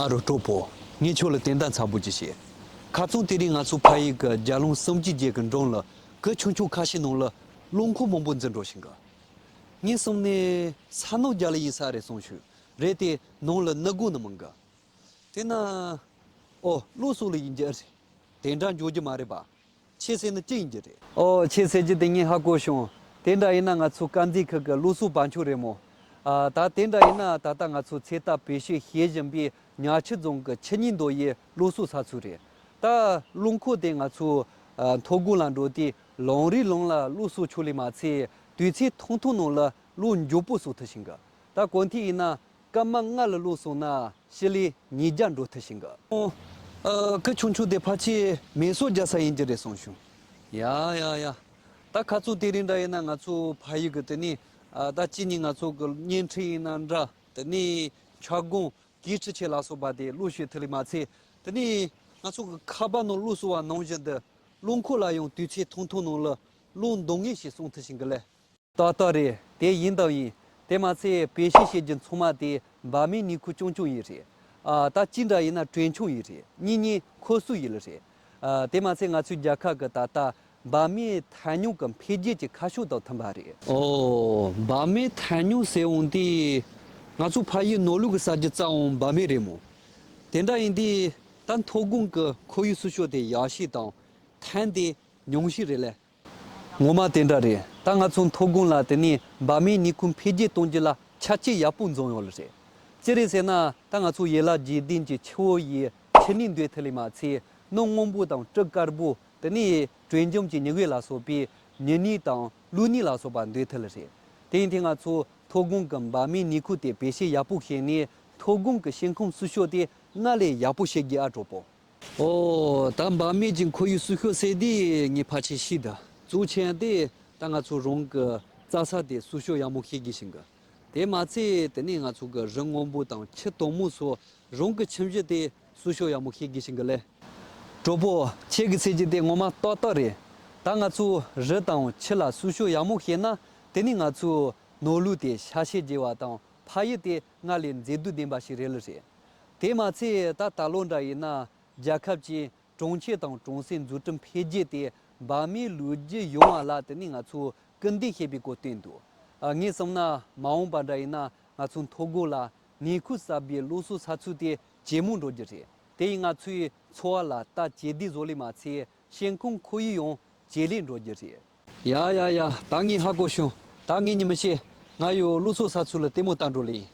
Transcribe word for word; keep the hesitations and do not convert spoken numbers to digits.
ཨ་རོ་གྲོགས་པོ། ངས་ཁྱོད་ལ་དོན་དག་ཚ་པོ་ཅིག་བཤད། ཁ་རྩང་དེ་རིང་ང་ཚོ་ཕ་ཡུལ་གྱི་རྒྱལ་ལུང་གསུམ་བཅུའི་རྗེས་ཀྱི་འགྲམ་ལ་གུར་ཆུང་ཆུང་ཁ་ཤས་ནང་ལ་རླངས་འཁོར་མང་པོ་འཛུལ་འགྲོ་བཞིན་གི། ངས་བསམ་ནས་ས་ནག་རྒྱ་ལ་ཡིན་ས་རེད་བསམ་བྱུང་། རེད་དེ་ནང་ལ་ནི་དགོང་ནི་མང་གི། དེ་ན། ཨོ། གློག་གསོག་ལ་ཡིན་རྒྱུ་རེད། དེ་འདྲ་འཇོག་རྒྱུ་མ་རེད་པ། ཁྱེད་ཟེར་ནི་ཅི་ཡིན་རྒྱུ་རེད། ཨོ། ཁྱེད་ཟེར་རྒྱུ་དེ་ངས་ཧ་གོ་བྱུང་། དེ་འདྲ་ཡིན་ན་ང་ཚོ་དཀར་མཛེས་ཁུལ་གྱི་གློག་གསོག་བ་མཆོག་རེད་མོ། ཨ། ད་དེ་འདྲ་ཡིན་ན་ད་ལྟ་ང་ཚོ་ཚོད་ལྟ་བེད་སྤྱོད་བྱེད་བཞིན་པའི་ཉག་ཆུ་རྫོང་གི་ཆུ་གཉིས་མདོ་ཡི་གློག་གསོག་ས་ཚུགས་རེད། ད་རླངས་འཁོར་དེ་ང་ཚོ་ཨ། མཐོ་སྒང་ལ་འགྲོ་དུས་ལམ་རིམ་ལམ་ལ་གློག་གསོག་ཆོག་ལེ་མ་ཚད། དུས་ཚོད་ཐུང་ཐུང་ནང་ལ་གློག་མགྱོགས་པོ་གསོག་ཐུབ་བཞིན་གི། ད་གོ་ཐོས་ཡིན་ན། སྐར་མ་ལྔ་ལ་གློག་གསོག་ན་ཕྱི་ལོ་ཉིས་བརྒྱ་འགྲོ་ཐུབ་བཞིན་གི། ཨོ། ཨ། གུར་ཆུང་ཆུང་དེ་ཕལ་ཆེར་མེ་སོར་རྒྱག་ས་ཡིན་རྒྱུ་རེད་བསམ་བྱུང་། ཡ་ཡ་ཡ། ད་ཁ་རྩང་དེ་རིང་འདྲ་ཡིན་ན་ང་ཚོ་ཕ་ཡུལ་གྱི་དེ་ནས། ཨ། ད་གཅིག་ནས་ང་ཚོ་གི་བརྙན་འཕྲིན་ཡིན་ན་འདྲ། དེ་ནས་ཆ་སྒང་གོས་ཁྲི་ཆེ་ལ་སོགས་པ་དེ་གློག་ཤེས་ཐུབ་ལེ་མ་ཚད། དེ་ནས་ང་ཚོ་གི་ཁ་པར་ནང་གློག་གསོག་པ་ནང་བཞིན་དུ་རླངས་འཁོར་ལ་ཡང་དུས་ཚོད་ཐུང་ཐུང་ནང་ལ་གློག་འདང་ངེས་ཤིག་གསོག་ཐུབ་བཞིན་གི་ལེ། ཏག་ཏག་རེད། དེ་ཡིན་དང་ཡིན། དེ་མ་ཚད་བེད་སྤྱོད་བྱེད་རྒྱུ་ཚང་མ་དེ་འབར་མའི་ནུས་ཁུངས་རྐྱང་རྐྱང་ཡིན་རེད། ཨ། ད་གཅིག་འདྲ་ཡིན་ན་གྲོན་ཆུང་ཡིན་རེད། གཉིས་ནི་མཁོ་སུ་ཡིན་ལ་རེད། ཨ། དེ་མ་ཚད་ང་ཚོའི་རྒྱལ་ཁབ་ཀྱི་ད་ལྟ་འབར་མའི་ཐཱན་ཉུང་གི་འཕེལ་རྒྱས་ཀྱི་ཁ་ཕྱོགས་དང་མཐུན་པ་རེད། ཨོ། འབར་མའི་ཐཱན་ཉུང་ཟེར་འོང་དུས། ང་ཚོ་ཕ་ཡུལ་ནོར་ལུག་གི་ཟ་རྒྱུ་རྩ་བའང་འབར་མ་རེད་མོ། དེ་འདྲ་ཡིན་དུས་ད་མཐོ་སྒང་གི་ཁོར་ཡུག་སྲུང་སྐྱོབ་དེ་ཡག་ཤོས་དང་ཐཱན་དེ་ཉུང་ཤོས་རེད་ལེ། ངོ་མ་དེ་འདྲ་རེད། ད་ང་ཚོ་མཐོ་སྒང་ལ་དེ་ནས་འབར་མའི་ནུས་ཁུངས་འཕེལ་རྒྱས་གཏོང་རྒྱུ་ལ་ཆ་རྐྱེན་ཡག་པོ་འཛོམས་ཡོད་ལ་རེད། ཅི་རེད་ཟེར་ན། ད་ང་ཚོ་ཡན་ལག་བརྒྱད་ལྡན་གྱི་ཆུ་བོ་ཡི་ཆུ་ནུས་འདོན་ཐུབ་ལེ་མ་ཚད། ནི་སྔོན་པོ་དང་སྤྲི་དཀར་པོ། དེ་ནས་དྲོད་འཇམ་གྱི་ཉི་འོད་ལ་སོགས་པའི་མྱུ་ནུས་དང་ཀླུ་ནུས་ལ་སོགས་པ་འདོན་ཐུབ་ལེ་རེད། དེ་ཡིན་དུས་ང་ཚོ་མཐོ་སྒང་གི་འབར་མའི་ནུས་ཁུངས་དེ་བེད་སྤྱོད་ཡག་པོ་བྱས་ནས་མཐོ་སྒང་གི་ཞིང་ཁམས་སྲུང་སྐྱོབ་དེ་སྔར་ལས་ཡག་པོ་བྱེད་དགོས་ཨ་གྲོགས་པོ། ཨོ། ད་འབར་མའི་གི་ཁོར་ཡུག་སྲུང་སྐྱོབ་ཟེར་དུས་ངས་ཕལ་ཆེར་ཤེས་ད། གཙོ་ཆེ་ཡ་དེ་ད་ང་ཚོ་རང་གི་རྩྭ་ས་དེ་སྲུང་སྐྱོབ་ཡག་མོ་བྱེད་དགོས་བཞིན་གི། དེ་མ་ཚད་དེ་ནས་ང་ཚོ་གི་རི་སྔོན་པོ་དང་ཆུ་དྭངས་མོ་སོགས་རང་གི་ཁྱིམ་གཞིས་དེ་སྲུང་སྐྱོབ་ཡག་མོ་བྱེད་དགོས་བཞིན་གི་ལེ། གྲོགས་པོ། ཁྱེད་ཀྱིས་ཟེར་རྒྱུ་དེ་ངོ་མ་ཏག་ཏག་རེད། ད་ང་ཚོ་རི་དང་ཆུ་ལ་སྲུང་སྐྱོབ་ཡག་མོ་བྱས་ན། དེ་ནས་ང་ཚོའི་ནོར་ལུག་དེ་ཤ་ཤེད་རྒྱས་པ་དང་ཕ་ཡུལ་དེ་སྔར་ལས་མཛེས་སྡུག་ལྡན་པ་ཞིག་རེད་ལེ་རེད། དེ་མ་ཚད་ད་ད་ལོ་འདྲ་ཡིན་ན། རྒྱལ་ཁབ་ཀྱི་གྲོང་ཁྱེར་དང་གྲོང་གསེབ་འཛུགས་སྐྲུན་འཕེལ་རྒྱས་དེ་འབར་མའི་ལོ་རྒྱུས་ཡོང་བ་ལ་དེ་ནས་ང་ཚོས་སྐུལ་འདེད་བྱེད་པའི་སྐོར་བཏོན་འདུག། ཨ། ངས་བསམ་ན་མ་འོངས་པ་འདྲ་ཡིན་ན་ང་ཚོ་མཐོ་སྒང་ལ་ནུས་ཁུངས་གསར་པའི་གློག་གསོག་ས་ཚུགས་དེ་ཇེ་མང་འགྲོ་རྒྱུ་རེད། དེ་ཡིས་ང་ཚོའི་འཚོ་བ་ལ་ད་ཇེ་བདེ་བཟོ་ལེ་མ་ཚད་ཞིང་ཁམས་ཁོར་ཡུག་ཡང་ཇེ་ལེགས་འགྲོ་རྒྱུ་རེད། ཡ་ཡ་ཡ། ད་ངས་ཧ་གོ་བྱུང་། ད་ངས་ཉི་མ་ཤེས། ང་ཡོ་གློག་གསོག་ས་ཚུགས་ལ་ལྟད་མོ་ལྟ་འགྲོ་ལེ་ཡིན།